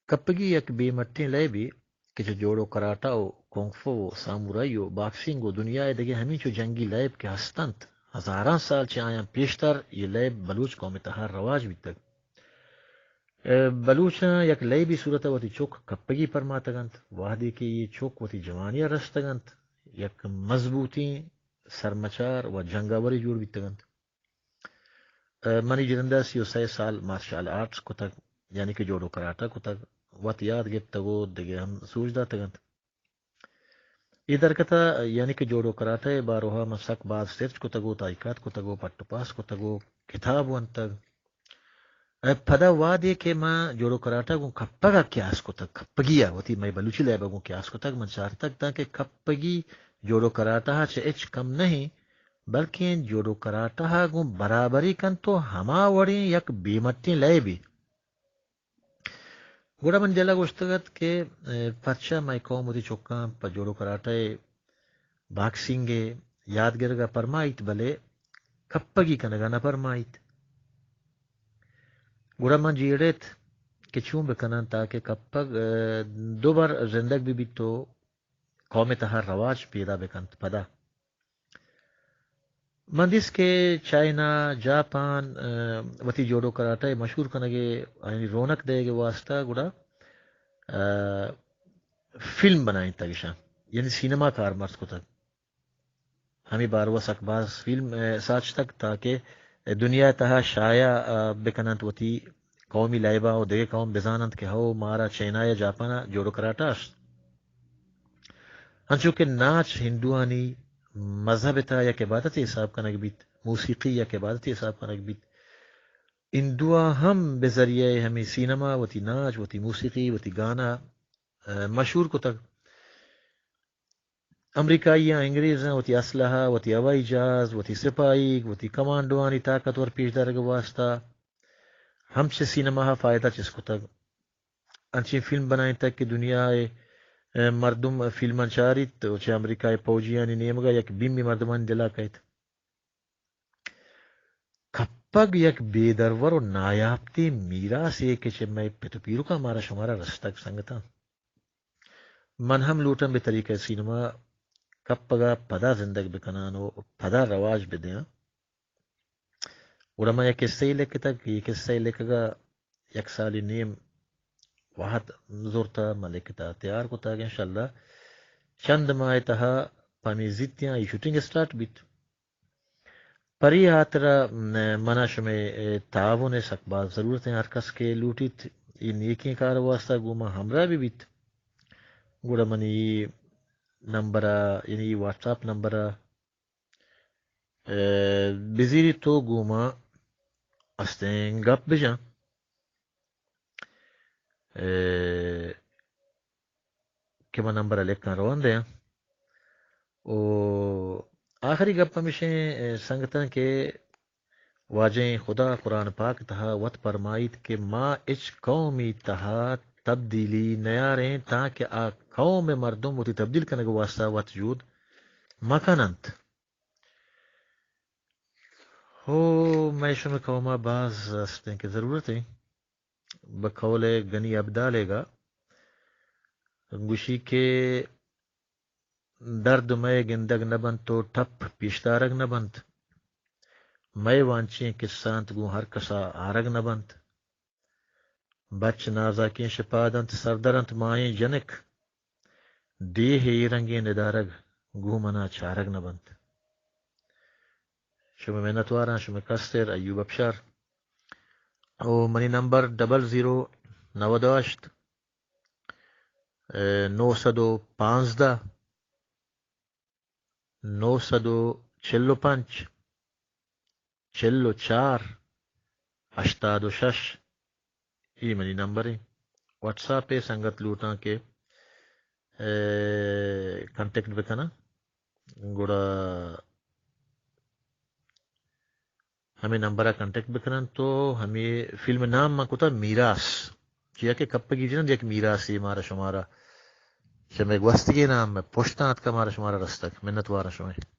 کپگی یک بے مٹیں لیبے کہ چہ جوڈو کراٹا و کنگ فو و سامورائی و باکسنگ و دنیا ء دگہ ہمینچو جنگی لیب کہ ہست انت، ہزاراں سال چہ آیاں پیشتر اے لیب بلوچ قوم ء تہا رواج بیتگ۔ ء بلوچاں یک لیبی صورت ء وتی چک کپگی پرماتگ انت۔ وہدے کہ اے چک وتی جوانی ء رستگ انت، یک مضبوطیں سرمچار و جنگاورے جوڑ بیتگ انت۔ ء منی جند ء سی و سئے سال مارشل آرٹس کتگ، یعنی کہ جوڈو کراٹا کتگ، وت یاد گپتگ و دگہ ہم سوج داتگ انت۔ اے درگت ء یعنی کہ جوڈو کراٹا ء باروا من سک باز سرچ کتگ و تحقیقات کتگ و پٹ و پاس کتگ و کتاب ونتگ۔ ء پدا وہدے کہ من جوڈو کراٹا گوں کپگ ء قیاس کتگ، کپگی ء وتی مئے بلوچی لیب ء گوں قیاس کتگ، من چارتگ تاں کہ کپگی جوڈو کراٹا ء چہ ہچ کم نہ انت، بلکیں جوڈو کراٹا ء گوں برابری کنت و ہما وڑیں یک بے مٹیں لیبے۔ گڑا من دل ء گوشتگ ات کہ، ء، پرچا مئے قوم وتی چکاں پہ جوڈو کراٹا ء باکسنگ ء یاد گرگ ء پرمائیت، بلے کپگی کنگ ء نہ پرمائیت۔ گڑا من جیڑ ات کہ چون بہ کناں تاکہ کپگ، ء، دوبر زندگ بہ بیت و قوم ء تہا رواج پیدا بہ کنت۔ پدا من دیست کہ چائنا، جاپان، ء، وتی جوڈو کراٹا ء مشہور کنگ ء آیانی رونق دئیگ ء واسطہ گڑا، ء، فلم بنائینتگ اشاں، یعنی سینما کارمرز کتگ۔ ہمے باروا سک باز فلم، ء، ساچتگ تاکہ دنیا ء تہا شائع، ء، بکننت، وتی قومی لیبا و دگہ قوم بزاننت کہ ہو مارا چائنا یا جاپانا جوڈو کراٹا است۔ انچو کہ ناچ ہندوانی مذہب ء تہا یک عبادتے حساب کنگ بیت، موسیقی یک عبادتے حساب کنگ بیت۔ ہندواں ہم بہ ذریعہ ہمے سینما وتی ناچ، وتی موسیقی، وتی گانا، ء، مشہور کتگ۔ امریکائیاں، انگریزاں وتی اسلحہ، وتی ہوائی جہاز، وتی سپاہیگ، وتی کمانڈوانی طاقتور پیش دارگ ء واسطہ ہم چہ سینما ء فائدہ چست کتگ۔ انچیں فلم بنائینتگ کہ دنیا ء، ء، مردم فلماں چاریت و چہ امریکہ ء پوجیانی نیمگ ء یک بیمی مردمانی دل ء کئیت۔ کپگ یک بے درور و نایاپتیں میراسے کہ چہ مئے پت و پیرکاں مارا شمارا رستگ سنگتاں۔ من ہم لوٹاں بہ طریقہ سینما کپگ ء پدا زندگ بکناں و پدا رواج بدیاں۔ گڑا من یک قصہ ء لکھتگ، اے قصہ ء لکھگ ء یک سالے نیم وہد زرتہ، من لکھتہ تیار کتگ۔ انشاءاللہ چند ماہ ء تہا پہ ہمے زیتیاں اے شوٹنگ اسٹارٹ بیت۔ پری ہاترا، م، منا شمئے، اے، تعاون ء سک باز ضرورت انت۔ ہر کس کہ لوٹیت اے نیکیں کار واسطہ گوں ما ہمراہ بہ بیت، گڑا منی نمبر ء، یعنی واٹس ایپ نمبر ء، اے، بزیریت و گوں ما استیں گپ بجاں۔ اے، کہ من نمبر ء لکھاں روان دیاں۔ او آخری گپ ہمیشیں، اے، سنگتاں کہ واجہیں خدا قرآن پاک تہا وت پرمائیت کہ ما ہچ قومی تہا تبدیلی نیاریں تاں کہ آ قوم مردم وتی تبدیل کنگ واسطہ وت جود مکننت۔ ہو، مئے شمئے قوما باز استیں کہ ضرورت انت۔ بہ قول غنی عبدال ء گا گوشی کہ درد مئے گندگ نہ بنت و ٹپ پیشدارگ نہ بنت۔ مئے وانچیں قصہ انت گوں ہر کسا آرگ نہ بنت۔ بچ نازاکیں شپاد انت، سردر انت ماہیں جنک۔ ڈیھ اے رنگیں ندارگ گوں منا چارگ نہ بنت۔ شمئے منتواراں، شمئے کستر ایوب ابشار۔ او منی نمبر ڈبل زیرو نود و ہشت، اے، نو سد و پانزدہ، نو سد و چل و پنچ، چل و چار، ہشتاد و شش، اے منی نمبر انت۔ واٹس ایپ ء سنگت لوٹاں کہ، اے، کانٹیکٹ بکناں، گڑا ہمے نمبر ء کانٹیکٹ بکنن تو ہمے فلم نام من کتا میراث، چیا کہ کپگی جنند یک میراثے مارا شمارا، چہ مئے گوستگیں نام مئے پشتاں اتکا مارا شمارا رستگ۔ منت واراں شمئے۔